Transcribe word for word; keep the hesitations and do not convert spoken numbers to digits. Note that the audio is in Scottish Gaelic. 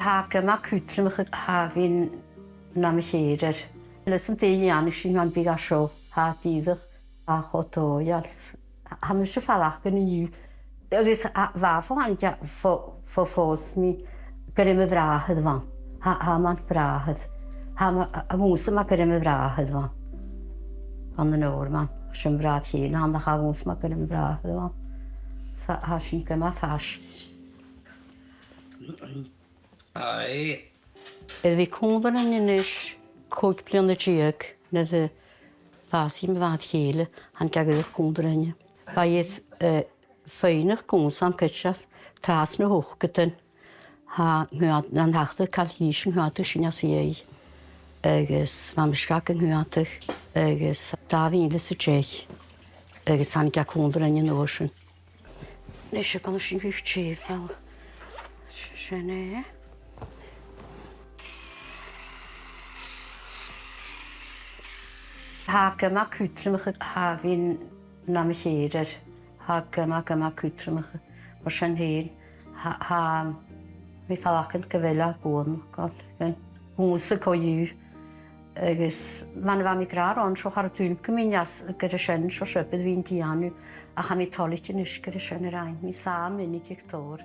Tha e gu math cudromach, tha mi nam chèirear. Leis an dèidh a dhèanamh sinn, mar a bhiodh e seo, tha e dìreach, tha e cho dòigheil. Tha mise a' faireachdainn an-diugh, agus a, bha fo, an, fo, fo phòs mi, gur e mo bhràthair a bh' ann. Tha, tha e mar bhràthair. Tha mi, a, a' cunntadh mar gur e mo bhràthair a bh' ann. Ann an Òrmann, 's e mo bhràthair-chéile a th' ann, ach tha e a' cunntadh mar gur e mo bhràthair a bh' ann. Tha, tha sin gu math faisg. Aye. Air a bhith còmhla rinn a-nis còig bliadhna deug, nuair a bhàsaich mo mhàthair-chéile, thàinig e a dh'fhuireach còmhla rinne. Bha iad, eh, a' faighneachd cùmhnant cuideachd tro na h-ochdadan. Tha, nuair a thàinig an t-seachdain, chan eil fhios an cuala sinn às a dhèidh. Agus bha mise gan cuala, agus dà mhìle 's a deich. Agus thàinig e còmhla rinn an uair sin. Nise, chan eil sinn a' faighinn tìr, bhal. Sin e. Tha e gu math cudromach, tha mi nam chèirear. Tha e gu math, gu math cudromach. Mar sin fhèin, tha, tha mi a' faireachdainn gu bheil e buannachd, gun, gun cùmhnant co-dhiù. Agus mar a bha mi ag ràdh roimhe seo, cha robh dùil agam gun e sin, seo, seo, a bhith a' dèanamh, ach tha mi toilichte a-nis gur e sin a rinn mi, 's tha e mionaideach tòrr.